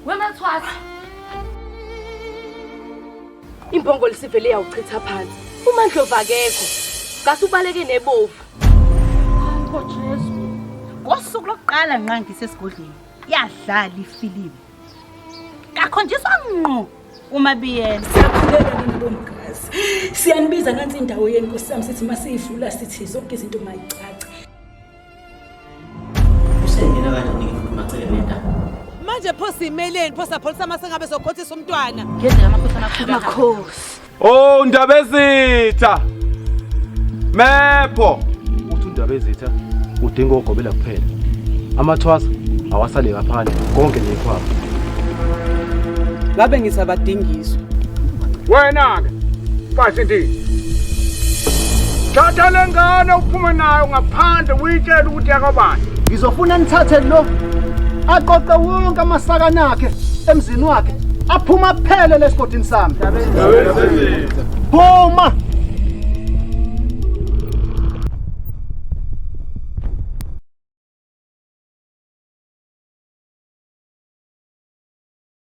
Wemathwasa. Imbongolo isivele yawuchitha phansi. UMandlovu akekho. Ngase ubaleke nebovu. Hayibo Jesu. Ngosuku lokuqala nqa ngisesigodlweni yadlala ifilimu. Kakhonjiswa ngqo uMabiyela. Siyakhuleka nina bomgazi. Siyanibiza nansi indawo yenu Nkosi yami sithi masiyivula sithi zonke izinto mayicace. Usengena kanjani ke futhi macele nendaba? Manje pho simeleni pho sapholisa uma sengabe sokhothisa umntwana. Ngendlela amakhosi amakhulu. Makhosi. Oh Ndabezitha. Mepho. Uthi uNdabezitha udinga ogobela kuphela. Amathwasa awasale ngaphandle konke nekhwabo. Ngabe ngisabadingiswa. Wena ke mfazi ndini. Thatha le ngane uphume nayo ngaphandle uyitshele ukuthi yakabani. Ngizofuna nithathe lo aqoqe wonke amasakana akhe emzini wakhe aphuma phele lesigodini sami. Phuma!